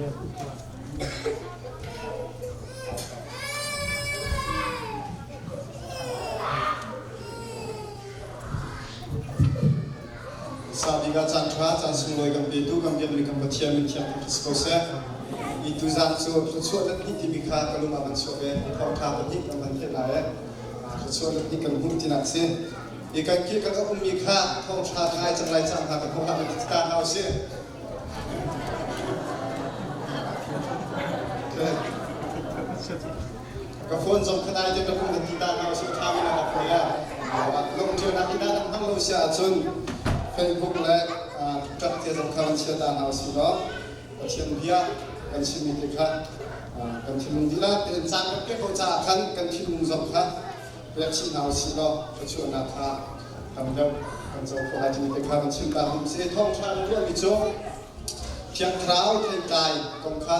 Sa bik ah caan ṭha, caan sunglawi kan petu kan biakmi kan Pathian min thiang thangṭhat si ko seh. I tuzaan cu thluachuah let hnih timi kha ka lung ah van chuak i thawngṭha pahnih kan van theih lai i thluachuah let hnih kan hmuh tinak a si. I kan kil kan a ummi kha thawngṭha ka ngai cang lai cang hna kan hmuh hlah ti ta hna usih. Ka phone zong kha dai te ka phone ti ta hna usih ṭha mi na ka phone ya. Lungṭialnak i dah hmang lo sia ahcun Facebook le TikTok te zong kha van chia ta hna usih law Pathian bia kan chimmi te kha kan thinlung dihlak tein caan kan pek ko caah khan kan thinlung zong kha pek chih hna usih law thluachuahnak kha tam deuh kan co khawh lai timi te kha kan chim ta hum si. Thawngṭha na ruahmi cu Thiang Thlarau theitlai kong kha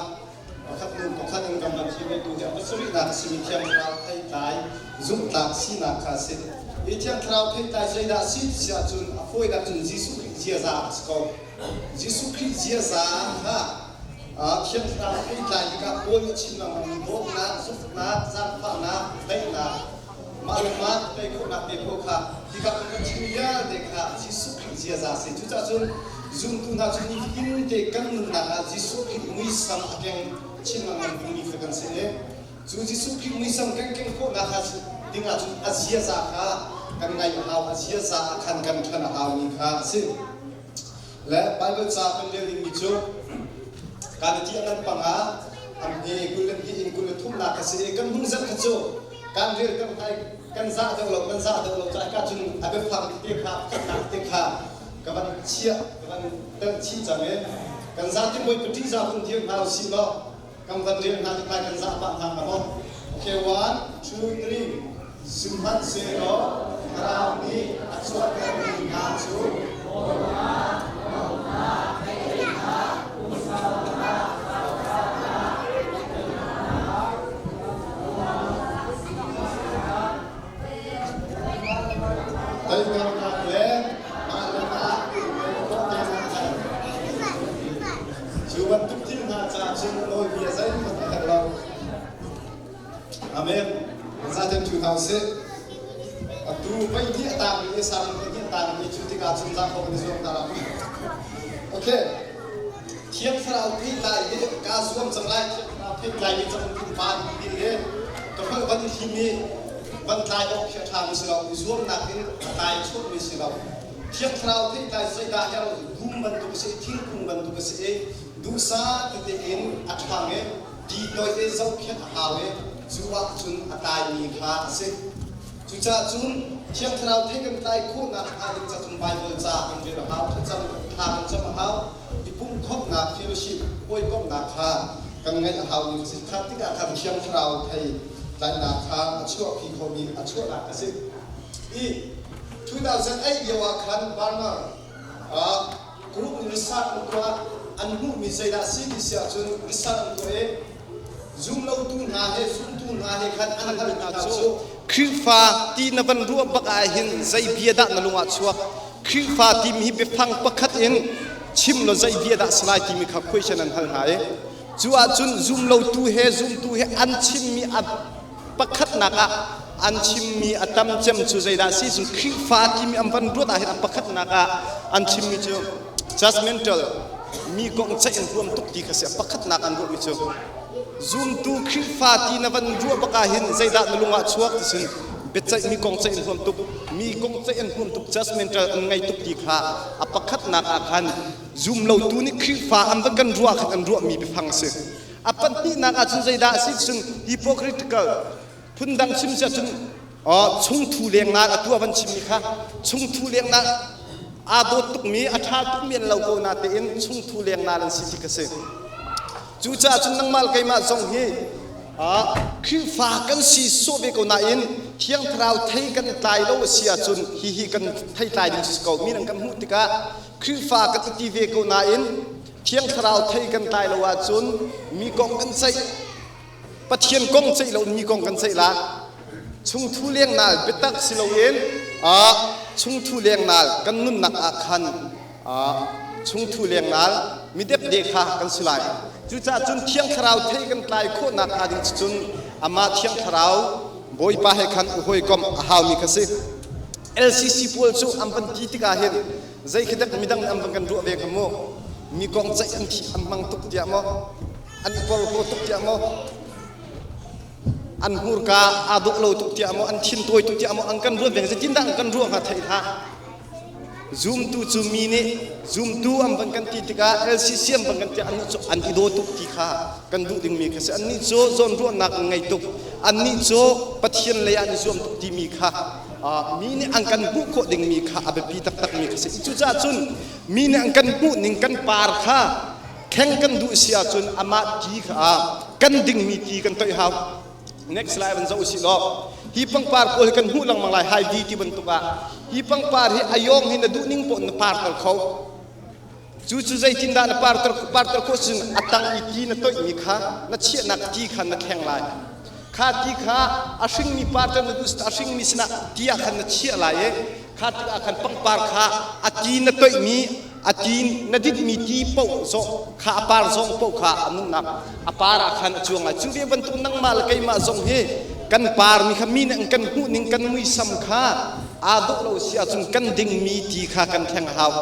pakhat hnu pakhat in kan van thim i tu hi a pasarihnak a simi Thiang Thlarau theitlai zumhtlak sinak kha a si. Hi Thiang Thlarau theitlai zeidah a si ti si ahcun a fawinak cun Jesuh Khrih ziaza a si ko. Jesuh Khrih ziaza kha Thiang Thlarau theitlai tikah Paul nih a chim lengmangmi dawtnak, zumhnak, zaangfahnak, daihnak, mah le mah tei khawhnak te pawl kha hika kan kan chim vialte kha Jesuh Khrih ziaza a si. Cucaah cun zumtu hna cu nifatin te kan nunnak ah Jesuh Khrih muisam a keng chin lengmang dingmi kha kan si i cu Jesuh Khrih muisam kan ken khawhnak kha ding ahcun a ziaza kha kan ngaih a hau, a ziaza ah khan kan ṭhan a haumi kha a si. Le Baibal ca kan rel dingmi cu Galati a ngan panga am he 22 in 23nak a si i kan hung zelh kha cu kan rel kan hai kan zah deuh lo kan zah deuh lo ca ka cun a biafang te kha pakhatnak te kha ka van chiah ka van telh chih cang i kan zati moi pati za hun dir hna usih law kan van rel hna tik lai kan zah pah hna hnga maw okay one two three Sihmanhsehlaw Thlarau nih a chuahtermi hna cu toidornak le mah le mah cu bantuk thil hna caah cun nawlbia zeihmanh a herh lo. Amen. Zaten ṭhu hna usih. Atu pei hnih a tangmi i sarang pei hnih a tangmi cu tikah cun za kho kan i zuam hna lo. Okay. Thiang Thlarau theitlai hi kaa zuam cang lai. Thiang Thlarau theitlai hi cang in van ding hi ka holh van i hlim i van tlai awk khi a ṭhami si lo. I zuamnak in a tlai chuakmi si lo. Thiang Thlarau theitlai zeidah her dum bantuk a si i thingkung bantuk a si i duhsah tete in a ṭhang i ti toi i zohkhenh a hau i cu ah cun a tlaimi kha a si. Cucaah cun Thiang Thlarau thei kan tlai khawhnak hnga ding ca cun Baibal ca kan rel a hau, thlacam thla kan cam a hau, i pumhkhawmhnak fellowship hawikomhnak kha kan ngeih a hau mi a si. Kha tikah khan Thiang Thlarau thei tlainak kha a chuahpi khomi a chuahnak a si. I 2008 lio ah khan Barmer group in research an tuah an hmuhmi zeidah a si ti si ahcun research an tuah i zumlotu hna he zumtu hna he khan an halmi hna cu Khrihfa ti na van ruah bak ah hin zei bia dah na lung ah chuak Khrihfa timi hi biafang pakhat in chim law zei bia dah si lai timi kha question an hal hna i cu ahcun zumlotu he zumtu he an chimmi a pakhatnak ah an chimmi a tam cem cu zeidah si cun Khrihfa timi an van ruat ah hin a pakhatnak ah an chimmi cu judgmental mi kong ceih in huam tuk ti kha si a pakhatnak an ruahmi cu zumtu Khrihfa ti na van ruah bak ah hin zeidah na lung ah chuak ti cun biaceih mi kong ceih in huam tuk mi kong ceih in huam tuk judgmental an ngei tuk ti kha a pakhatnak ah khan zumlotu nih Khrihfa an van kan ruah khan an ruahmi biafang a si A pahnihnak ahcun zeidah a si cun hypocritical phundang chim si ahcun chungthu lengnak atu a van chimmi kha chungthu lengnak aa dawt tukmi a ṭha tukmi an lo ko natein chungthu lengnak an si ti kha si. Cucaah cun nangmah le keimah zong hi Khrihfa kan si sawh ve ko nain Thiang Thlarau thei kan tlai lo a si ahcun hihi kan thei tlai ding si ko. Mi nan kan hmuh tikah Khrihfa kan i ti ve ko nain Thiang Thlarau thei kan tlai lo ahcun mi kong kan ceih. Pathian kong ceih lo mi kong kan ceih la. Chungthu lengnal biatak si loin chungthu lengnal kan nunnak ah khan. Chungthu lengnal midepde kha kan si lai. Cucaah cun Thiang Thlarau thei kan tlai khawhnak hnga ding cun amah Thiang Thlarau Bawipa he khan u hawikom a haumi kha si. LCC pawl cu an van ti tikah hin zei khi dek midang nih an van kan ruah ve kha mu. Mi kong ceih an thi an hmang tuk tiah maw an i porhlaw tuk tiah maw an hmurka aa dawh lo tuk tiah maw an thin tawi tuk tiah maw an kan ruat veng zeitindah an kan ruah hnga theih hlah. Zumtu cu mi nih zumtu an van kan ti tikah LCC an van kan ti annih cu an i daw tuk ti kha kan duh dingmi kha si. Annih cu zawnruahnak an ngei tuk. Annih cu Pathian lei ah an i zuam tuk timi kha mi nih an kan hmuh khawh dingmi kha a biapi taktakmi kha si. Cucaah cun mi nih an kan hmuh ning kan par kha thleng kan duh si ahcun amah ti kha kan dingmi ti kan toih hau. Next slide van zoh usih law hi pangpar pawl hi kan hmuh lengmang lai hai di ti bantuk ah hi pangpar hi a yong hi na duh ning paoh na parter kho. Cu cu zeitindah na parter parter khawh cun a tang i ti na toihmi kha na chiahnak ti kha na thleng lai. Kha ti kha a hringmi parter na duh a hringmi sinah ti ah khan na chiah lai i kha tikah khan pangpar kha a ti na toihmi a ti na ditmi ti paoh zawh kha a par zong paoh kha a nunnak a par ah khan a cuang lai. Cu ve bantuk nangmah le keimah zong hi kan parmi kha mi nih an kan hmuh ning kan muisam kha aa dawh lo si ahcun kan dingmi ti kha kan thleng a hau.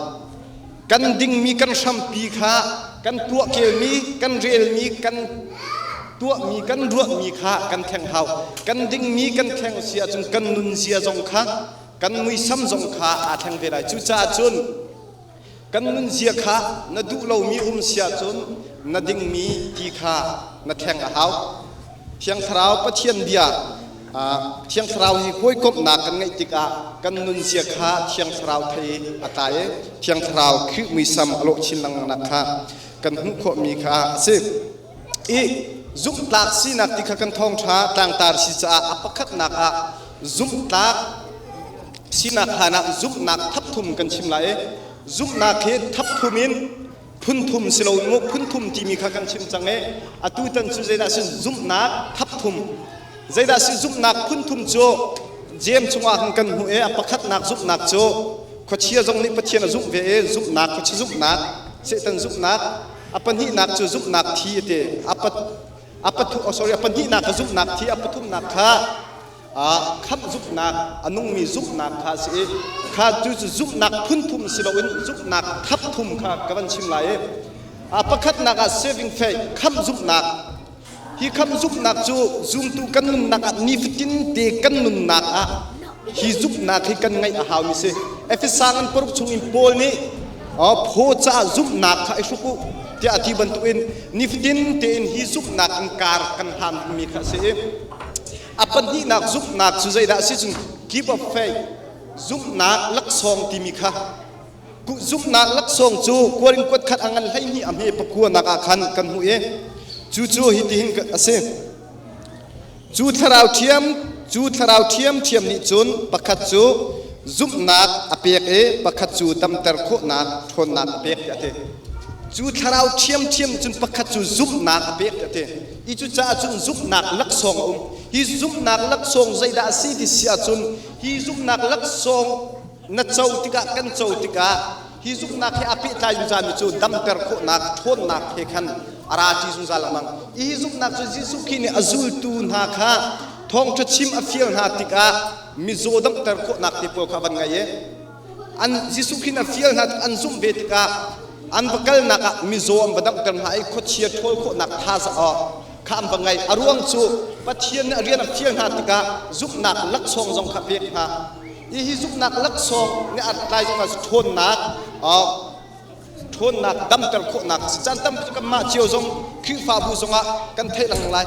Kan dingmi kan hrampi kha kan tuah kelmi kan relmi kan tuahmi kan ruahmi kha kan thleng hau. Kan dingmi kan thleng si ahcun kan nunzia zong kha kan muisam zong kha aa thleng ve lai. Cucaah cun kan nunzia kha na duh lomi um si ahcun na dingmi ti kha na thleng a hau. Thiang Thlarau Pathian bia Thiang Thlarau hi hawikomhnak kan ngeih tikah kan nunzia kha Thiang Thlarau thei a tlai i Thiang Thlarau Khrih muisam a lawh chin lengmangnak kha kan hmuh khawhmi kha a si. I zumhtlak sinak ti kha kan thawngṭha tlangtar si caah a pakhatnak ah zumhtlak sinak hlan ah zumhnak thapthum kan chim lai i zumhnak hi thapthum in phunthum si lo mu phunthum timi kha kan chim cang i atu tan cu zeidah si zumhnak thapthum zeidah si zumhnak phunthum cu Jeim chungah khan kan hmuh i a pakhatnak zumhnak cu khuachia zong nih Pathian a zumh ve i zumhnak khuachia zumhnak Satan zumhnak a pahnihnak cu zumhnak thi a ti a pathu oh, sorry a pahnihnak kha zumhnak thi a pathumnak kha khamh zumhnak a nungmi zumhnak kha a si i kha cu cu zumhnak phunthum si loin zumhnak thapthum kha ka van chim lai i a pakhatnak ah saving faith khamh zumhnak. Hi khamh zumhnak cu zumtu kan nunnak ah nifatin te kan nunnak ah hi zumhnak hi kan ngeih a haumi si. Efesa ngan paruk chungin Paul nih phaw caah zumhnak kha i hruk u tiah a ti bantukin nifatin tein hi zumhnak in kar kan hlan dingmi kha a si i a pahnihnak zumhnak cu zeidah a si cun keep of faith zumhnak laksawng timi kha zumhnak laksawng cu kuaring kuat khat a ngan 12 a hme pakuanak ah khan kan hmuh i cu cu hitihin a si. Cu thlarau ṭhiam cu thlarau ṭhiamṭhiam nih cun pakhat cu zumhnak a pek i pakhat cu damter khawhnak ṭhawnnak a pek tiah a ti. Cu thlarau ṭhiamṭhiam cun pakhat cu zumhnak a pek tiah a ti. I cucaah cun zumhnak laksawng a um. Hi zumhnak laksawng zeidah a si ti si ahcun hi zumhnak laksawng na co tikah kan co tikah hi zumhnak he a pehtlai zungzalmi cu damter khawhnak ṭhawnnak he khan a ra ṭi zungzal lengmang. Hi zumhnak cu Jesuh Khrih nih a zultu hna kha thawngṭha chim a fial hna tikah mizaw damter khawhnak te pawl kha a van ngei i an Jesuh Khrih nih a fial hna tik an zumh ve tikah an va kalnak ah mizaw an va damter hna i khuachia ṭhawl khawhnak thazaang kha an va ngei. A ruang cu Pathian nih a rian a fial hna tikah zumhnak laksawng zong kha pek hna. Hihi zumhnak laksawng nih a tlai zungzal cu ṭhawnnak ṭhawnnak damter khawhnak a si. Caan tampi cu kanmah cio zong Khrihfabu zongah kan theih lengmang lai.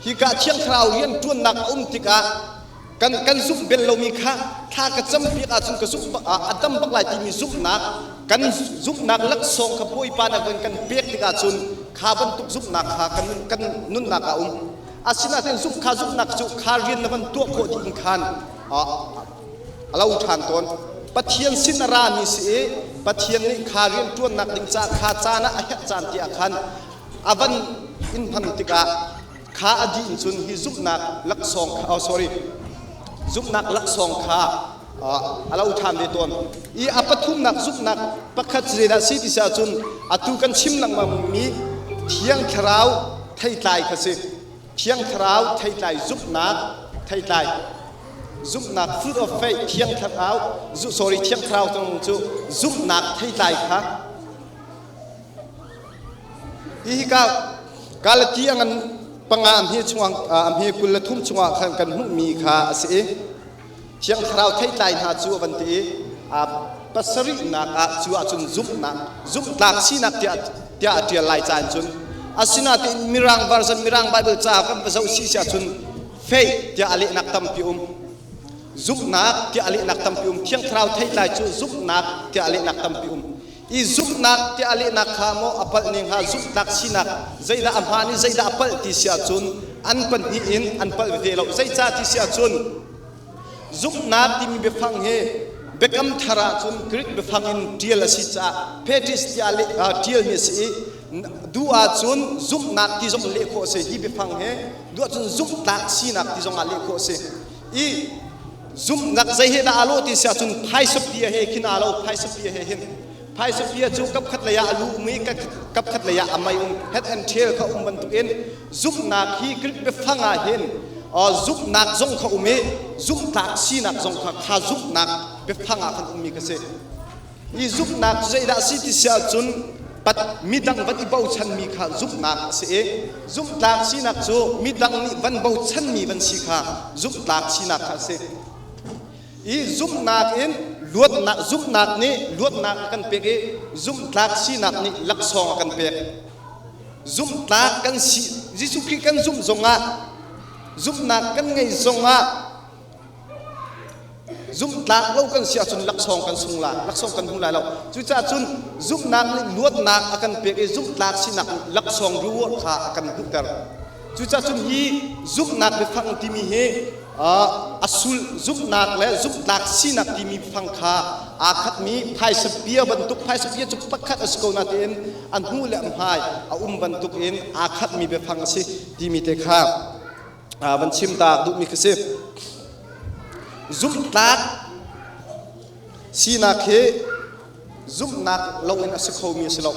Hika Thiang Thlarau rian ṭuannak a um tikah kan kan zumh bel lomi kha thla ka campiak ahcun ka zumh a dam bak lai timi zumhnak kan zumhnak laksawng kha Bawipa nih a kan pek tikah cun kha bantuk zumhnak kha kan kan nunnak ah a um. Asinain zumh kha zumhnak cu kha rian na van tuah khawh dih in khan a lo ṭhan tawn. Pathian sin a rami si i Pathian nih kha rian ṭuannak ding caah kha caan ah a herh caan ti ah khan a van in hman tikah kha a dih in cun hi zumhnak laksawng kha oh sorry zumhnak laksawng kha. a lo ṭhan ve tawn. I a pathumnak zumhnak pakhat zeidah si ti si ahcun atu kan chim lengmangmi Thiang Thlarau theitlai kha si. Thiang Thlarau theitlai zumhnak theitlai zumhnak fruit of faith Thiang Thlarau sorry Thiang Thlarau cu zumhnak theitlai kha. Hi hika Galati a ngan panga a hme chungah a hme 23 chungah khan kan hmuhmi kha a si i Thiang Thlarau theitlai hna cu a van ti i a pasarihnak ah cu ahcun zumhnak zumhtlak sinak tiah tiah a ṭial lai caan cun asinain Mirang version Mirang Bible ca kan va zoh si si ahcun faith tiah a lehnak tampi um zumhnak tiah a lehnak tampi um. Thiang Thlarau theitlai cu zumhnak tiah a lehnak tampi um. I zumhnak tiah a lehnak kha maw a palh ning hnga, zumhtlak sinak zeidah a hmaan i zeidah a palh ti si ahcun an pahnih in an palh veve lo. Zeicah ti si ahcun zumhnak timi biafang hi Biakam Thar ahcun Greek biafang in ṭial a si caah Petis tiah ṭialmi a si i duh ahcun zumhnak ti zong leh khawh a si. Hi biafang hi duh ahcun zumhtlak sinak ti zong ah leh khawh a si. I zumhnak zei he dah aa lawh ti si ahcun phaisa pia he khin aa lo. Phaisa pia he hin, phaisa pia cu kapkhat lei ah a lu um i kapkhat lei ah a mei um, head and tail kha um bantukin zumhnak hi Greek biafang ah hin zumhnak zong kha um i zumhtlak sinak zong kha kha zumhnak biafang ah khan ummi kha si. I zumhnak cu zeidah a si ti si ahcun pat midang van i bochanmi kha zumhnak a si i zumhtlak sinak cu midang nih van bochanmi van si kha zumhtlak sinak kha a si. I zumhnak in luatnak, zumhnak nih luatnak a kan pek i zumhtlak sinak nih laksawng a kan pek. Zumhtlak kan si, Jesuh Khrih kan zumh zongah, zumhnak kan ngei zongah, zumhtlak lo kan si ahcun laksawng kan sung lai, laksawng kan hmu lai lo. Cucaah cun zumhnak nih luatnak a kan pek i zumhtlak sinak nih laksawng reward kha a kan hmuhter. Cucaah cun hi zumhnak biafang timi hi a sul zumhnak le zumhtlak sinak timi biafang kha aa khatmi phaisa bia bantuk, phaisa bia cu pakhat a si ko natein a hnu le a hmai a um bantuk in aa khatmi biafang a si timi te kha van chim ta duhmi ka si. Zumhtlak sinak hi zumhnak loin a si khomi a si lo.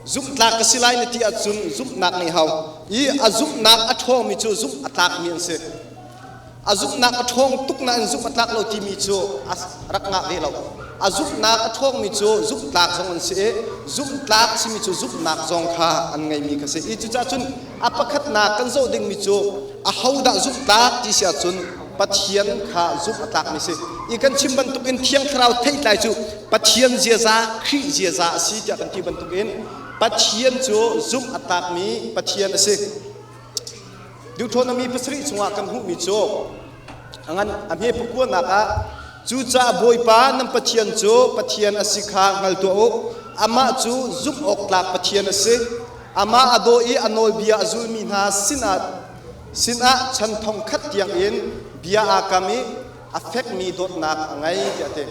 Zumhtlak ka si lai na ti ahcun zumhnak ngei hau. I a zumhnak a ṭhawngmi cu zumh a tlakmi an si. A zumhnak a ṭhawng tuk nain zumh a tlak lo timi cu a rak ngah ve lo. A zumhnak a ṭhawngmi cu zumhtlak zong an si i zumhtlak simi cu zumhnak zong kha an ngeimi kha si. I cucaah cun a pakhatnak kan zoh dingmi cu ahodah zumhtlak ti si ahcun Pathian kha zumh a tlakmi si. I kan chim bantukin Thiang Thlarau theitlai cu Pathian ziaza, Khrih ziaza a si tiah kan ti bantukin Pathian cu zumh a tlakmi Pathian a si. Deuteronomy 7 chungah kan hmuhmi cu a ngan a hme pakuanak ah, "Cucaah Bawipa nan Pathian cu Pathian a si kha hngal tuah u. Amah cu zumh awk tlak Pathian a si. Amah a daw i a nawlbia a zulmi hna sinah chan thong khat tiangin bia aa kam i a fekmi dawtnak a ngei," tiah a ti.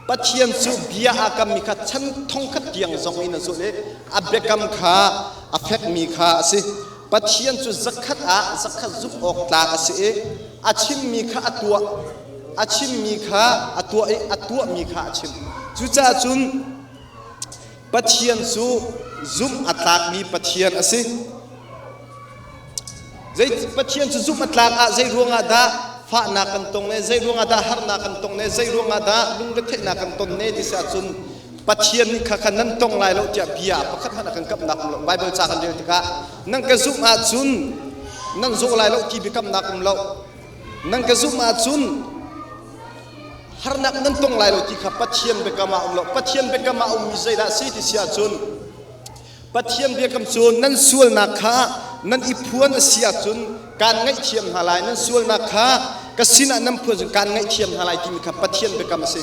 Pathian cu bia aa kammi kha chan thong khat tiang zong in a zulh i a biakam kha a fekmi kha a si. Pathian cu zakhat ah zakhat zumh awk tlak a si i a chimmi kha a tuah, a chimmi kha a tuah i a tuahmi kha a chim. Cucaah cun Pathian cu zumh a tlakmi Pathian a si. Zei Pathian cu zumh a tlak ah zei ruangah dah fahnak kan tong ne, zei ruangah dah harnak kan tong ne, zei ruangah dah lungretheihnak kan ton ne ti si ahcun Pathian nih kha kha nan tong lai lo tiah bia pakhat hmanh a kan kamhnak um lo. Bible ca kan rel tikah nan ka zumh ahcun nan zaw lai lo ti biakamnak um lo. Nan ka zumh ahcun harnak nan tong lai lo ti kha Pathian biakam ah um lo. Pathian biakam ah ummi zeidah si ti si ahcun Pathian biakam cu nan sualnak kha nan i phuan a si ahcun kaan ngaihthiam hna lai, nan sualnak kha ka sinah nan phuan cun kaan ngaihthiam hna lai timi kha Pathian biakam a si.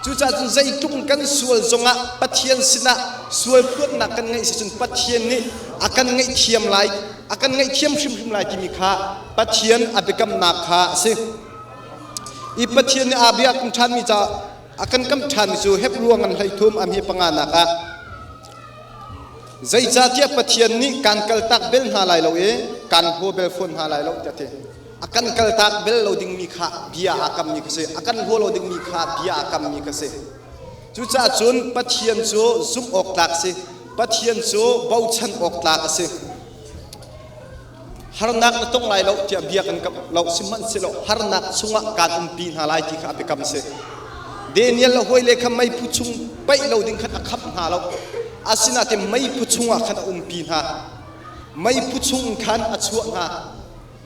Cucaah cun zeitluk kan sual zongah Pathian sinah sual phuannak kan ngeih si cun Pathian nih a kan ngaihthiam lai, a kan ngaihthiam hrimhrim lai timi kha Pathian a biakamnak kha a si. I Pathian nih aa biakam ṭhanmi caah a kan kam ṭhanmi cu Hebru ngan 13 a hme panganak ah, "Zeicahtiah Pathian nih kaan kaltak bel hna lai lo i kaan hlaw bel fawn hna lai lo," tiah a ti. A kan kaltak bel lo dingmi kha bia aa kammi kha si. A kan hlaw lo dingmi kha bia aa kammi kha si. Cucaah cun Pathian cu zumh awk tlak si. Pathian cu bochan awk tlak a si. Harnak na tong lai lo tiah bia kan kam lo, sihmanhsehlaw harnak chungah kaan umpi hna lai ti kha a biakam a si. Daniel le hawile kha meiphu chung paih lo ding khan a khamh hna lo. Asinain meiphu chungah khan a umpi hna. Meiphu chung khan a chuah hna.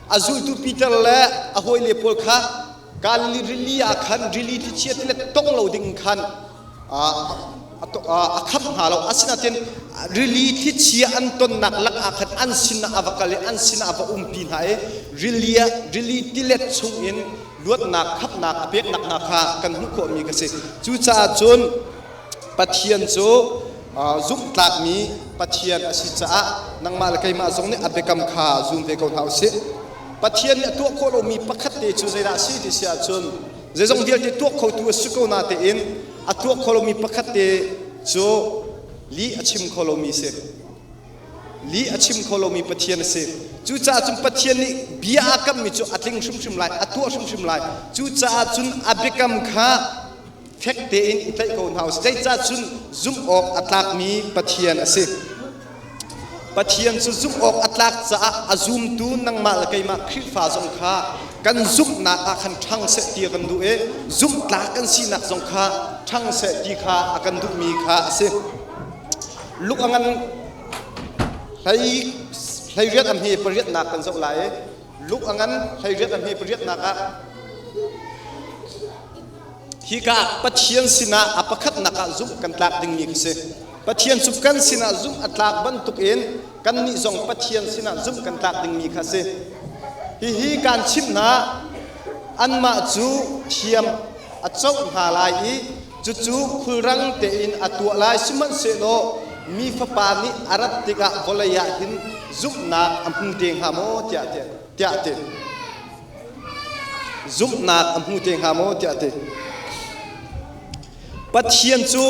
A zultu Peter le a hawile pawl kha Galilee rili ah khan rili thlichia tilet tong lo ding khan a khamh hna lo. Asinain rili thlichia an tonnak lakah khan an sinah a va kal i an sinah a va umpi hna i rili rili tilet chungin luatnak khamhnak a peknak hna kha kan hmuh khawhmi ka si. Cucaah cun Pathian cu zumhtlakmi Pathian a si caah nangmah le keimah zong nih a biakam kha zum ve ko hna u sih. Pathian nih a tuah khawh lomi pakhat te cu zeidah a si ti si ahcun zeizong vialte tuah khotu a si ko natein a tuah kho lomi pakhat te cu lih a chim kho lomi si. Lih a chim kho lomi Pathian a si. Cucaah cun Pathian nih bia aa kammi cu a tling hrimhrim lai, a tuah hrimhrim lai. Cucaah cun a biakam kha fek tein i tlaih ko hna u sih. Zeicah cun zumh awk a tlakmi Pathian a si. Pathian cu zumh awk a tlak caah a zumtu nangmah le keimah Khrihfa zong kha kan zumhnak ah khan ṭhang seh ti a kan duh i zumhtlak kan sinak zong kha ṭhang seh ti kha a kan duhmi kha a si. Luk a ngan hlei 18 a hme pariatnak kan zoh lai i luk a ngan 18 a hme pariatnak ah hika Pathian sinah a pakhatnak ah zumh kan tlak dingmi kha si. Pathian cu kan sinah zumh a tlak bantukin kannih zong Pathian sinah zumh kan tlak dingmi kha si. Hihi kaan chimh hna, anmah cu thiam a coh hna lai i cucu khulrang tein a tuah lai, sihmanhsehlaw mi Fapa nih a rat tikah vawlei ah hin zumhnak a hmu te hnga maw tiah tiah ti. Zumhnak a hmu te hnga maw tiah a ti. Pathian cu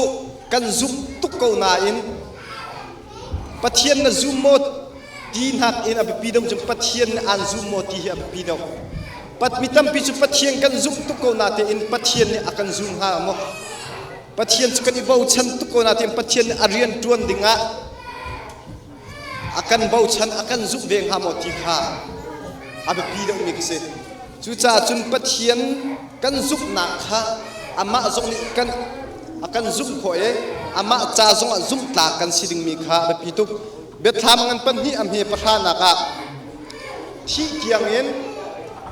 kan zumh tuk ko nain Pathian na zum maw ti hnak in a biapi deuh cu Pathian nih aan zum maw ti hi a biapi deuh. Mi tampi cu Pathian kan zumh tuk ko natein Pathian nih a kan zum hnga maw? Pathian cu kan i bochan tuk ko natein Pathian nih a rian ṭuan dingah a kan bochan a kan zumh ve hnga maw ti kha a biapi deuhmi ka si. Cucaah cun Pathian kan zumhnak kha amah zong nih kan a kan zumh khawh i amah ca zongah zumhtlak kan si dingmi kha a biapi tuk. Biathlam ngan pahnih a hme pahranak ah thih tiangin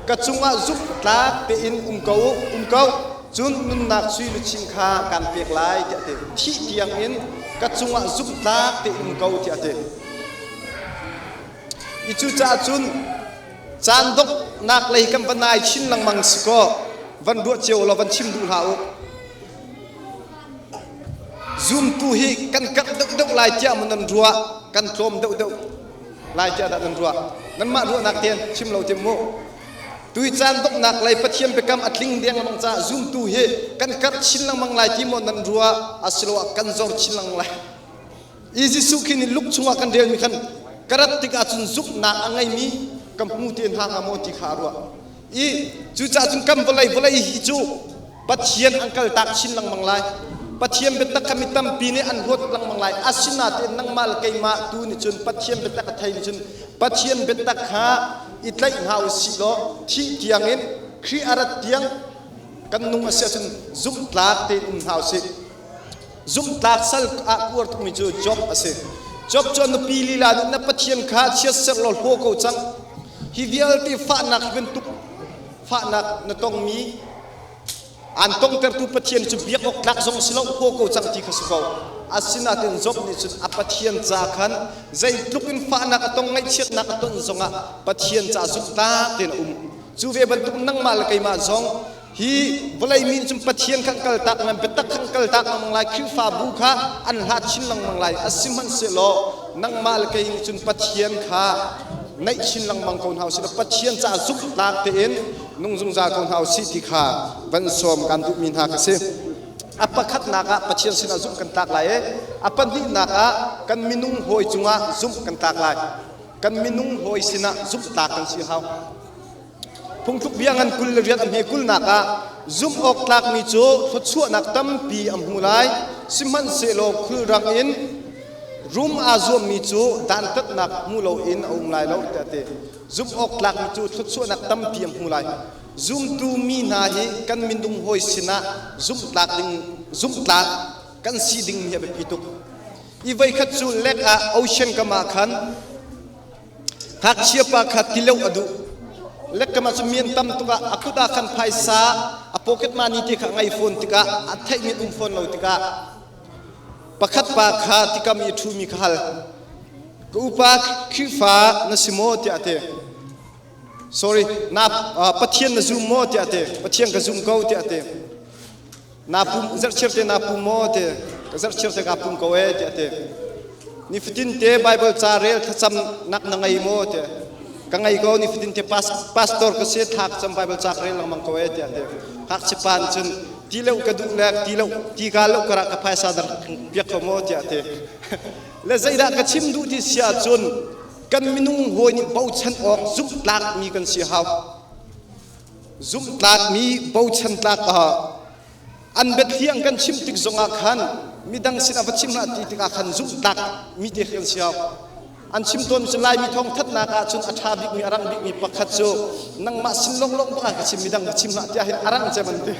ka cungah zumhtlak tein um ko u, um ko cun nunnak sui luchin kha kan pek lai tiah a ti. Thih tiangin ka cungah zumhtlak tein um ko tiah a ti. I cucaah cun caan donghnak lei kan va nai chin lengmang si kaw van ruah cio law van chim duh hlah u. Zumtu hi kan karh deuhdeuh lai tiah maw nan ruah, kan tlawm deuhdeuh lai tiah dah nan ruah? Nanmah ruahnak tein chim lo tim mu. Tui caan donghnak lei Pathian biakam a tling dengmang caah zumtu hi kan karh chin lengmang lai ti maw nan ruah asiloah kan zor chin lengmang lai? I Jesuh khi nih Luke chungah kan relmi khan ka rat tikah cun zumhnak a ngeimi ka hmu te hna hnga maw ti kha a ruah. I cucaah cun kan vawlei vawlei hi cu Pathian an kaltak chin lengmang lai. Pathian biatak kha mi tampi nih an hlawt lengmang lai. Asinain nangmah le keimah tu nih cun Pathian biatak a thei nih cun Pathian biatak kha i tlaih hna u sih law thih tiangin Khrih a rat tiang kan nung a si ahcun zumhtlak tein um hna u sih. Zumhtlak sal ah kuar tukmi cu Job a si. Job cu a nupi lila nih na Pathian kha chiatserh law hlaw ko cang. Hi vialte fahnak hi bantuk fahnak na tongmi Aan tongtertu Pathian cu biak awk tlak zong si lo haw ko cang ti kha si ko. Asinain Job nih cun a Pathian ca khan zeitluk in fahnak a tong, ngaihchiatnak a ton zongah Pathian ca zumhtlak tein a um. Cu ve bantuk nangmah le keimah zong hi vawlei mi nih cun Pathian kha an kaltak ngan, biatak kha an kaltak lengmang lai, Khrihfabu kha an hlat chin lengmang lai. Asihmanhsehlaw nangmah le kei nih cun Pathian kha naih chin lengmang ko hna usih law Pathian caah zumhtlak tein nung zungzal ko hna usih ti kha van sawm kan duhmi hna ka si. A pakhatnak ah Pathian sinah zumh kan tlak lai i a pahnihnak ah kan minung hawi cungah zumh kan tlak lai. Kan minung hawi sinah zumhtlak kan si hau. Phungthluk bia ngan 28 a hme kulnak ah zumh awk tlakmi cu thluachuahnak tampi a hmu lai, sihmanhsehlaw khulrang in rum aa zuammi cu dantatnak hmu loin a um lai lo tiah a ti. Zumh awk tlakmi cu thluachuahnak tampi a hmu lai. Zumtu mi hna hi kan minung hawi sinah zumhtlak ding zumhtlak kan si ding hi a biapi tuk. I voikhat cu lek ah ocean kam ah khan Ngakchia pa kha tileuh a duh. Lekkam ah cun mi an tam tuk ah a kut ah khan phaisa a pocket money te kha a ngei fawn tikah a theihmi an um fawn lo tikah pakhat pa kha tikam i a ṭhumi kha hal. Ka upa Khrihfa na si maw tiah a ti. Sorry, na Pathian na zum maw tiah a ti. Pathian ka zum ko tiah a ti. Na pum zarhchir te na pum maw ti ka zarhchir te ka pum ko e tiah ti. Nifatin te Bible ca rel thlacam nak na ngei maw ti ka ngei ko nifatin te pastor ka si thla ka cam Bible ca ka rel lengmang ko e tiah ti. Ngakchia pa nih cun ti lo ka duh le ti lo ti ka lo ka ra ka phaisa dar piak ko maw tiah ti. Le zeidah ka chim duh ti si ahcun kan minung hawi nih bochan awk zumhtlak mi kan si hau. Zumhtlakmi bochan tlak ah an biathli an kan chimh tik zongah khan midang sinah va chim hlah ti tikah khan zumhtlak mi te kan si hau. An chim tawn cu Laimi thawngthatnak ah cun a ṭha bikmi a rang bikmi pakhat cu nangmah sin lawnglawng bak ah ka chim midang va chim hlah tiah hin a rang cem an ti.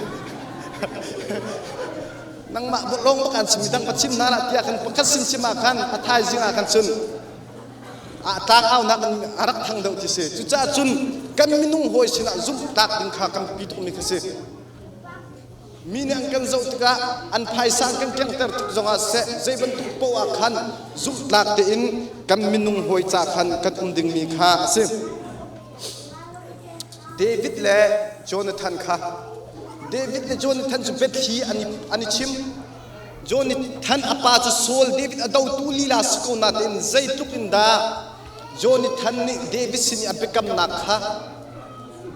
Nangmah lawng bak an chim midang va chim hna hlah tiah khan pakhat sin chim ah khan a thaizing ah khan cun ah tlangaunak in a rak thang deuh ti si. Cucaah cun kan minung hawi sinah zumhtlak ding kha kan biapi tukmi kha si. Mi nih an kan zoh tikah an phaisa an kan kengter tik zongah seh zei bantuk poah ah khan zumhtlak tein kan minung hawi ca khan kan um dingmi kha a si. David le Jonathan kha David le Jonathan cu biathli an i chim. Jonathan a pa cu Saul David a dotu lila si ko nain zeitluk in dah Jonathan nih David sin i a biakamnak kha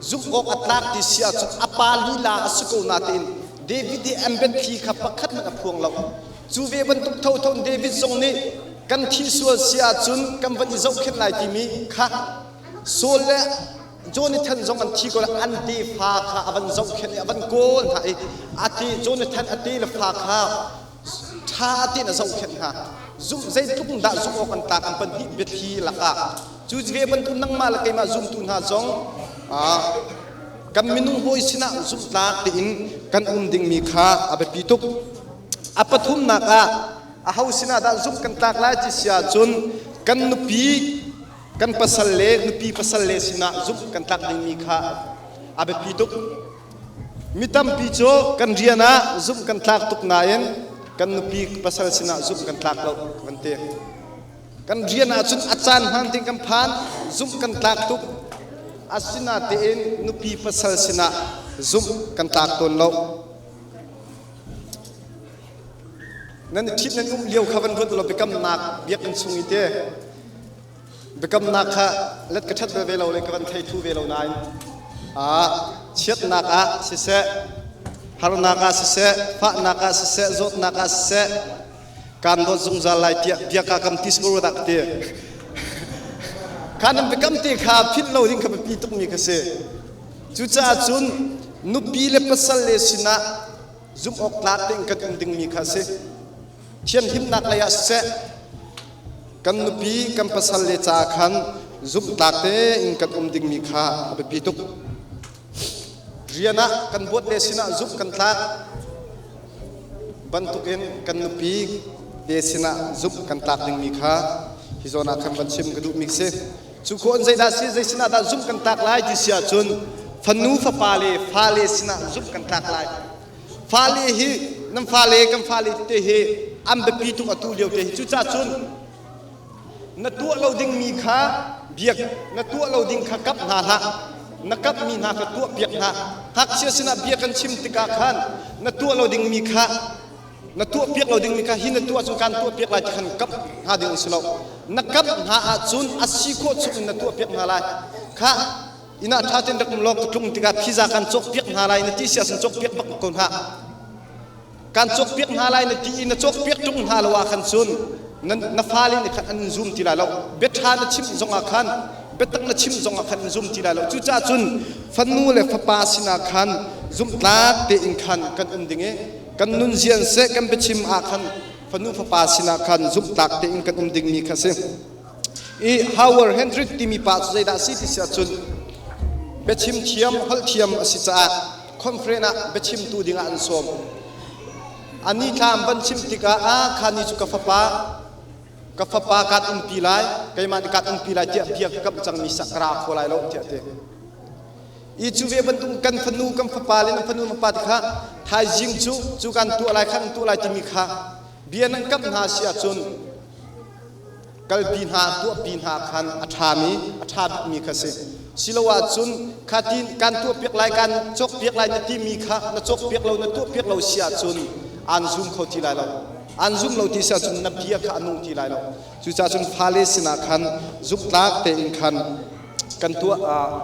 zumh awk a tlak ti si ahcun a pa lila a si ko nain David i an biathli kha pakhat hmanh a phuang lo. Cu ve bantuk thotho in David zong nih kan thih sual si ahcun kan van i zohkhenh lai timi kha Saul le Jonathan zong an thi ko le an tefa kha a van zohkhenh i a van kawl hna i a te Jonathan a te le fa kha ṭha tein a zohkhenh hna. Zumh zeitluk dah zumh awk an tlak an pahnih biathli lakah cu ve bantuk nangmah le keimah zumtu hna zong kan minung hawi sinah zumhtlak tein kan um dingmi kha a biapi tuk. A pathumnak ah aho sinah dah zumh kan tlak lai ti si ahcun kan nupi kan pasal le nupi pasal le sinah zumh kan tlak dingmi kha a biapi tuk. Mi tampi cu kan rian ah zumh kan tlak tuk nain kan nupi pasal sinah zumh kan tlak lo kan ti. Kan rian ah cun a caan hmaan tein kan phan, zumh kan tlak tuk. Asinatein nupi pasal sinah zumh kan tlak tawn lo. Nan i ṭhit nan um lio kha van ruat ulaw biakamnak biakinn chung i te biakamnak kha let ka ṭhat ve lo le ka van thei thu ve lo nain chiatnak ah siseh harnak ah siseh fahnak ah siseh zawtnak ah siseh kaan dawt zungzal lai tiah bia kaa kam ti suru dah ka ti kha nan biakam te kha philh lo ding kha biapi tukmi kha si. Cucaah cun nupi le pasal le sinah zumh awk tlak tein kan um dingmi kha a si. Thianhlimnak lei ah siseh, kan nupi kan pasal le caah khan zumh tlak tein kan um dingmi kha a biapi tuk. Rian ah kan buat le sinah zumh kan tlak bantukin kan nupi te sinah zumh kan tlak dingmi kha hi zawn ah khan van chim ka duhmi si. Cu khawh in zeidah si, zei sinah dah zumh kan tlak lai ti si ahcun fanu fapa le fale sinah zumh kan tlak lai. Fale hi nan fale kan fale te hi an biapi tuk atu lio te hi cucaah cun na tuah lo dingmi kha biak na tuah lo ding kha kap hna hlah na kapmi hna kha tuah piak hna ngakchia sinah bia kan chim tikah khan na tuah lo dingmi kha Na tuahpiak lo dingmi kha hi na tuah cun kaan tuahpiak lai ti khan kamh hna ding an si lo. Na kamh hna ahcun a si khawh chung in na tuahpiak hna lai. Khah, inn ah ṭha tein rak um law ka tlung tikah pizza kan cawkpiak hna lai na ti si ahcun cawkpiak bak ko hna. Kan cawkpiak hna lai na ti i na cawkpiak ṭung hna lo ah khan cun na, na fale nih khan an in zum ti lai lo. Bia ṭha na chimh zongah khan Biatak na chim zong ah khan in zum ti lai lo. Cucaah cun fanu le fapa sinah khan zumhtlak tein khan kan um ding i kan nunzian seh kan biachim ah khan fanu fapa sinah khan zumhtlak tein kan um dingmi kha si. I Howard Hendrick timi pa cu zeidah a si ti si ahcun biachim thiam, holh thiam a si caah conference ah biachimtu dingah an sawm. Ani thla an van chim tikah ah kha ni cu ka fapa kaan umpi lai, keimah nih kaan umpi lai tiah bia ka kamh cangmi sak ka ra kho lai lo tiah a ti. I cu ve bantuk kan fanu kan fapa le nan fanu fapa ti kha thaizing cu cu kan tuah lai khan tuah lai timi kha bia nan kamh hna si ahcun kalpi hna tuahpi hna khan a ṭhami a ṭha bikmi kha si. Silo ahcun kha ti kan tuahpiak lai, kan cawkpiak lai na timi kha na cawkpiak lo, na tuahpiak lo si ahcun aan zum kho ti lai lo. Aan zum lo ti si ahcun na bia kha a nung ti lai lo. Cucaah cun fale sinah khan zumhtlak tein khan kan tuah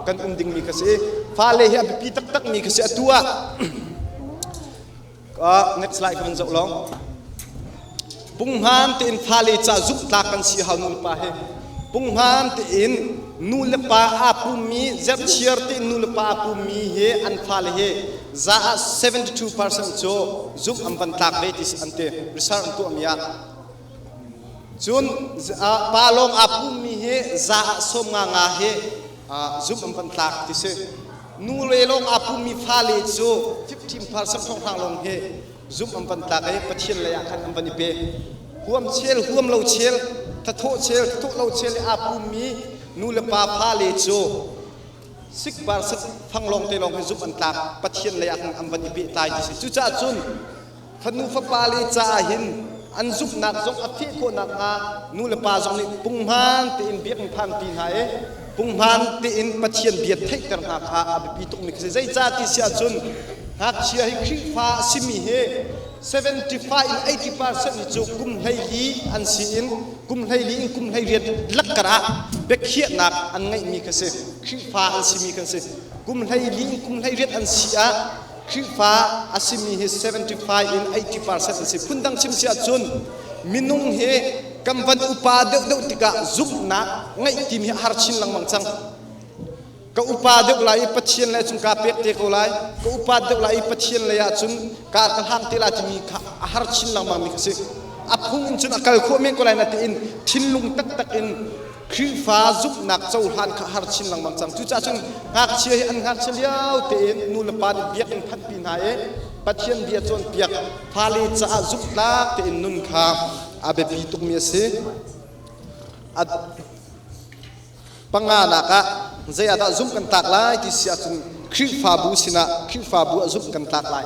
kan um dingmi kha si. Fale hi a biapi taktakmi kha si. Atu ah next slide ka van zoh long. Punghman tein fale ca zumhtlak kan si hau. Nu le pa he punghman tein, nu le pa aa pummi, zerchiar tein nu le pa aa pummi he an fale he za ah 72% cu zumh an van tlak ve ti an ti, research an tuahmi ah. Cun pa lawng aa pummi hi za ah 55 hi zumh an van tlak ti si. Nu le lawng aa pummi fale cu 15% hrawnghrang lawng hi zumh an van tlak i Pathian lei ah khan an van i pe. Huam chel, huam lo chel, thathawh chel, thathawh lo chel i aa pummi nu le pa fale cu 6% fanglawng te lawng hi zumh an tlak, Pathian lei ah khan an van i pehtlai ti si. Cucaah cun fanu fapale caah hin an zumhnak zong a feh khawh nakhnga nu le pa zong nih punghman tein biakinn phanpi hna i punghman tein Pathian bia theihter hna kha a biapi tukmi khi si. Zeicah ti si ahcun ngakchia hi, Khrihfa a simi hi 75 in 80% hi cu kum 14 an si in, kum 14 in kum 18 lakkar ah biakhiahnak an ngeihmi kha si. Khrihfa an simi kan si. Kum 14 in kum 18 an si ah Khrihfa a simi hi 75 in 80% an si. Phundang chim si ahcun minung hi kan van upa deuhdeuh tikah zumhnak ngeih timi hi a har chin lengmang cang. Ka upa deuh lai i Pathian lei cun kaa pek te ko lai, ka upa deuh lai i Pathian lei ah cun ka ka hlang te lai timi kha a har chin lengmang mi kha si. A phung in cun a kal khawh men ko lai na tiin thinlung taktak in Khrihfa zumhnak cohlan kha har chin lengmang cang. Cucaah cun ngakchia hi an ngakchia lio tein nu le pa nih biakinn phanhpi hna i Pathian bia cawnpiak, fale caah zumhtlak tein nun kha a biapi tukmi a si. A panganak ah zei ah dah zumh kan tlak lai ti si ahcun Khrihfabu sinah, Khrihfabu ah zumh kan tlak lai.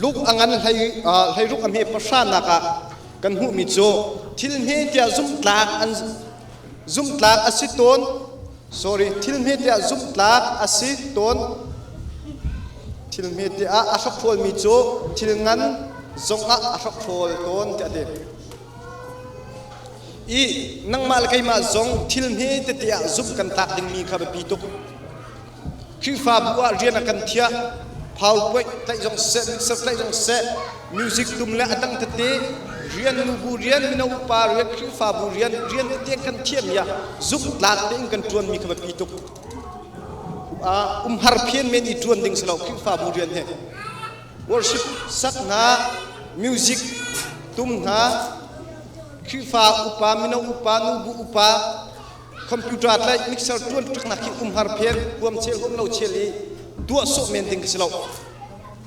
Luk a ngan 16 a hme pahranak ah kan hmuhmi cu thil hme tiah zumhtlak an zumhtlak a si tawn, sorry, thil hme tiah zumhtlak a si tawn, thil hme tiah a hrokhrawlmi cu thil ngan zongah a hrokhrawl tawn tiah a ti. I nangmah le keimah zong thil hme tete ah zumh kan tlak dingmi kha biapi tuk. Khrihfabu ah rian a kan thiah, PowerPoint tlaih zong siseh, mixer tlaih zong siseh, music tum le a dang tete rian, nubu rian, mino upa rian, Khrihfabu rian, rian tete kan thiahmi ah zumhtlak tein kan ṭuanmi kha biapi tuk. Umhar phian men i ṭuan ding si lo Khrihfabu rian hi. Worship sak hna, music tum hna, Khrihfa upa, mino upa, nubu upa, computer tlaih, mixer tuan ṭaknak hi umhar phen, huam chel, huam lo chel i tuah sawh men ding si lo.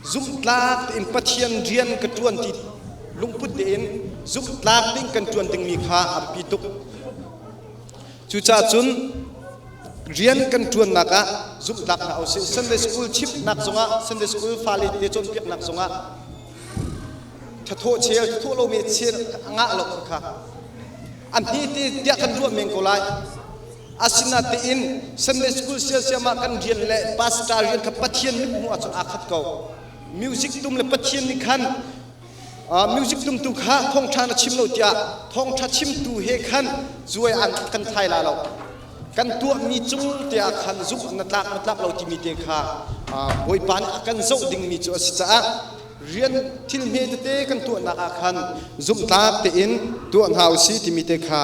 Zumhtlak tein Pathian rian ka ṭuan ti lungput tein zumhtlak tein kan ṭuan dingmi kha a biapi tuk. Cucaah cun rian kan ṭuannak ah zumhtlak hna usih. Sunday school chimhnak zongah, Sunday school fale te cawnpiaknak zongah thathawh chel, thathawh lomi chel ngah lo kha an hni ti tiah kan ruah men ko lai. Asinatein Sunday school siasiam ah kan rian le pastor rian kha Pathian mit hmuh ahcun aa khat ko. Music tum le Pathian nih khan music tumtu kha thawngṭha na chim lo tiah thawngṭha chimtu he khan zuai an kan thai la lo. Kan tuahmi cung te ah khan zumh na tlak na tlak lo timi te kha Bawipa nih a kan zoh dingmi cu a si caah. Rian thil hme tete kan tuahnak ah khan zumhtlak tein tuah hna usih timi te kha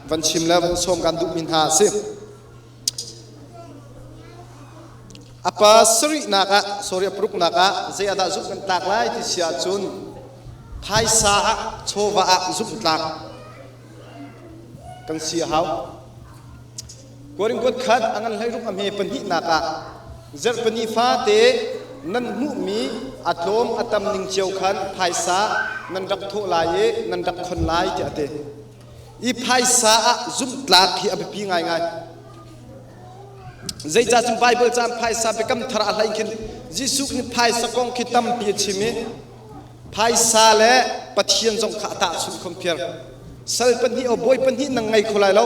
van chim le van sawm kan duhmi hna a si. A pa sarihnak ah, sorry, a paruknak ah zei ah dah zumh kan tlak lai ti si ahcun phaisa ah chawva ah zumhtlak kan si a hau. Korin kuat khat a ngan hleiruk a hme pahnihnak ah zarhpini fate nan hmuhmi a tlawm a tam ning cio khan phaisa nan rak thawh lai i nan rak khon lai tiah a ti. I phaisa ah zumhtlak hi a biapi ngaingai. Zeicah cun Baibal caan phaisa biakam thar ah hlei khin Jesuh nih phaisa kong khi tampi a chim i phaisa le Pathian zong kha a tahchunh compare. Sal pahnih o bawi pahnih nang ngei kho lai lo.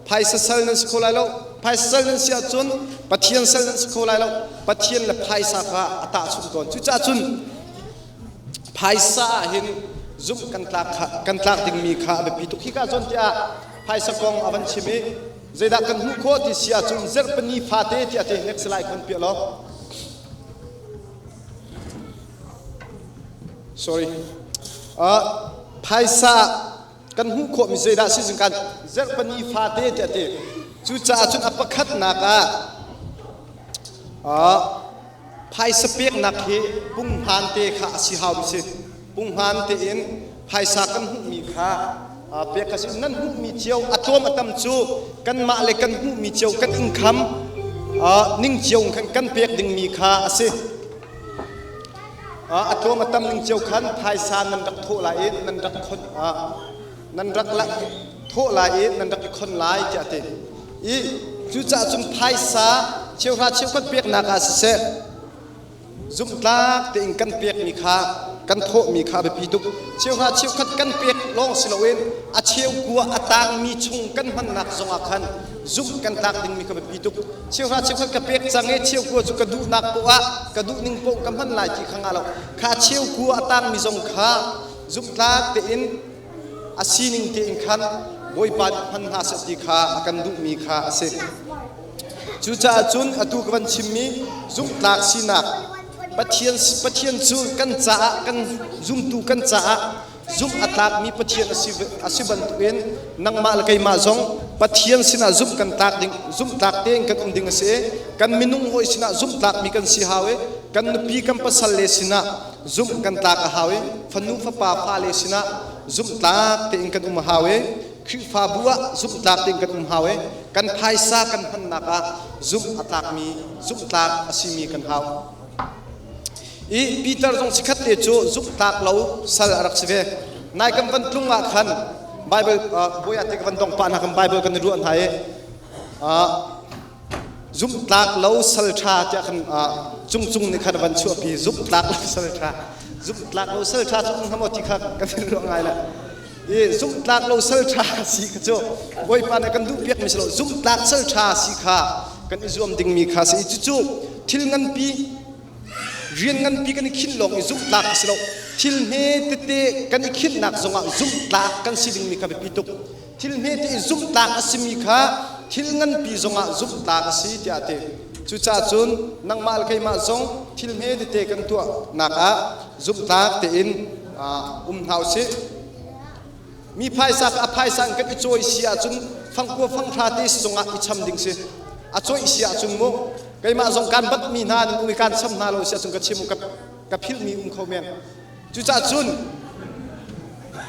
Phaisa sal nan si kho lai lo. Phaisa sal nan si ahcun Pathian sal nan si kho lai lo. Pathian le phaisa kha a tahchunh tawn. Cucaah cun phaisa ah hin zumh kan tlak kha kan tlak dingmi kha a biapi tuk. Hika zawn tiah phaisa kong a van chim i zeidah kan hmuh khawh ti si ahcun zerhpani fate tiah ti next slide kan piah law. Sorry. Phaisa kan hmuh khawhmi zeidah si zing kan zerhpani fate tiah ti. Cucaah cun a pakhatnak ah phaisa peknak hi punghman te kha a si hau si. Punghman tein phaisa kan hmuhmi kha pek a si. Nan hmuhmi cio a tlawm a tam cu kanmah le kan hmuhmi cio kan income ning cio khan kan pek dingmi kha a si. A tlawm a tam ning cio khan phaisa nan rak thawh lai i nan rak khon nan rak thawh lai i nan rak i khon lai tiah a ti. I cucaah cun phaisa cheuhra cheukhat peknak ah siseh zumhtlak tein kan pekmi kha kan thawhmi kha a biapi tuk. Cheuhra cheukhat kan pek lawng si loin a cheukua a tangmi chung kan hmannak zongah khan zumh kan tlak dingmi kha biapi tuk. Cheuhra cheukhat ka pek cang i cheukua cu ka duhnak poah ah ka duh ning poah ka hman lai ti kha nga lo. Kha cheukua a tangmi zong kha zumhtlak tein a sining tein khan Bawipa nih hman hna seh ti kha a kan duhmi kha a si. Cucaah cun atu ka van chimmi zumhtlak sinak Pathian Pathian cu kan caah kan zumtu kan caah zumh a tlakmi Pathian a si bantukin nangmah le keimah zong Pathian sinah zumh kan tlak ding zumh tlak tein kan um ding a si i kan minung hawi sinah zumh tlakmi kan si hau i kan nupi kan pasal le sinah zumh kan tlak a hau i fanu fapa fale sinah zumh tlak tein kan um a hau i Khrihfabu ah zumh tlak tein kan um hau i kan phaisa kan hmannak ah zumh a tlakmi zumh tlak a simi kan hau. I Peter zong sikhat te cu zumh tlak lo sal a rak si ve. Nai kan van tlung ah khan Bible bawi ah te ka van dong pah hna kan Bible kan i ruah hna i zumhtlak lo sal ṭha tiah kan cungcung nih khan a van chuahpi zumhtlak lo sal ṭha zumhtlak lo sal ṭha cu um hna maw ti kha kan i ruah ngai le i zumhtlak lo sal ṭha si kha cu Bawipa nih kan duhpiakmi si lo zumhtlak sal ṭha si kha kan i zuam dingmi kha si i cucu thil nganpi rian nganpi kan i khinh lawng i zumhtlak a si lo thil hme tete kan i khinhnak zongah zumhtlak kan si dingmi kha biapi tuk Thil hmete i zumhtlak a simi kha thil nganpi zongah zumhtlak a si tiah a ti. Cucaah cun nangmah le keimah zong thil hme tete kan tuahnak ah zumhtlak tein um hna u sih. Mi phaisa kha a phaisa in kan i cawi si ahcun fangkua fanghra te zongah i cham ding si. A cawih si ahcun mu keimah zong kaan batmi hna nan um i kaan cham hna lo si ahcun ka chim u ka philhmi um kho men. Cucaah cun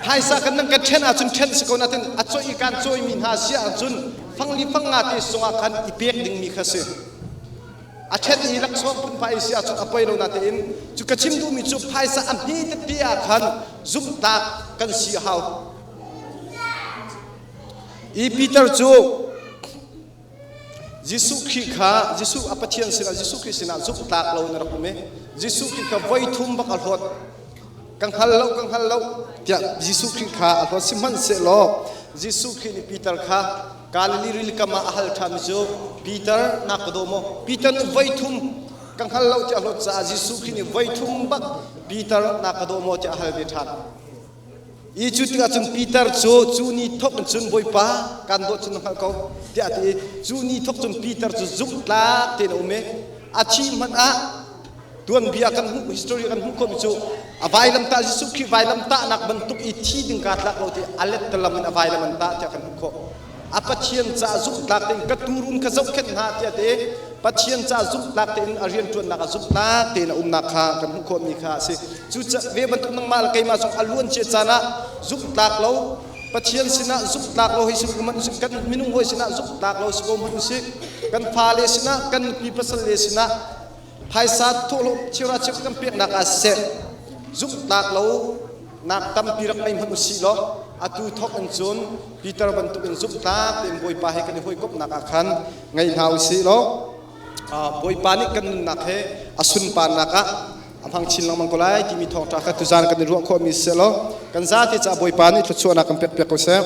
phaisa kan nan kan ṭhen ahcun ṭhen si ko natin a cawih i kan cawimi hna si ahcun fangli fangnga te zongah khan i pek dingmi kha si. A ṭhen i laksawng phunphai si ahcun a poi lo natein cu ka chim duhmi cu phaisa a hme tete ah khan zumhtlak kan si a hau. I Peter cu Jesuh Khrih kha Jesuh a Pathian sinah Jesuh Khrih sinah zumhtlak lo in a rak um i Jesuh Khrih kha voi thum bak a hlawt. Ka hngal lo, ka hngal lo tiah Jesuh Khrih kha a hlawt. Sihmanhsehlaw Jesuh Khrih nih Peter kha Galilee rilikam ah a hal ṭhan cu Peter na ka daw maw? Peter nih voi thum ka hngal lo tiah a hlawt caah Jesuh Khrih nih voi thum bak Peter na ka daw maw tiah a hal ve ṭhan. I cu tikah cun Peter cu cu ni thawk in cun Bawipa kan dawt cu na hngalh ko tiah a ti i cu ni thawk cun Peter cu zumhtlak tein a um i a thih hmanh ah Tuanbia kan hmuh, history kan hmuh khawhmi cu a vailamtah Jesuh Khrih vailamtahnak bantuk i thi ding kaa tlak lo ti a lettalam in a vailam an tah tiah kan hmuh khawh. A Pathian ca zumhtlak tein ka tuurun kha zohkhenh hna tiah te Pathian ca zumhtlak tein a rianṭuannak ah zumhtlak tein a umnak kha kan hmuh khawhmi kha a si. Cu ve bantuk nangmah le keimah zong a luancia caan ah zumhtlak lo Pathian sinah zumhtlak lo hei si ko hmanh usih, kan minung hawi sinah zumhtlak lo si ko hmanh usih, kan fale sinah, kan nupi pasal le sinah phaisa thawhlawm cheuhra cheu kan peknak ah siseh zumhtlak lo nak tampi rak ngei hmanh usih law atu thawk in cun Peter bantuk in zumhtlak tein Bawipa he kan i hawikomhnak ah khan ngei hna usih law Bawipa nih kan nunnak he a sunparnak ah a hmang chin lengmang ko lai timi thawngṭha kha tuzaan kan i ruah khawhmi si law kan zate caah Bawipa nih thluachuahnak kan pek piak ko seh.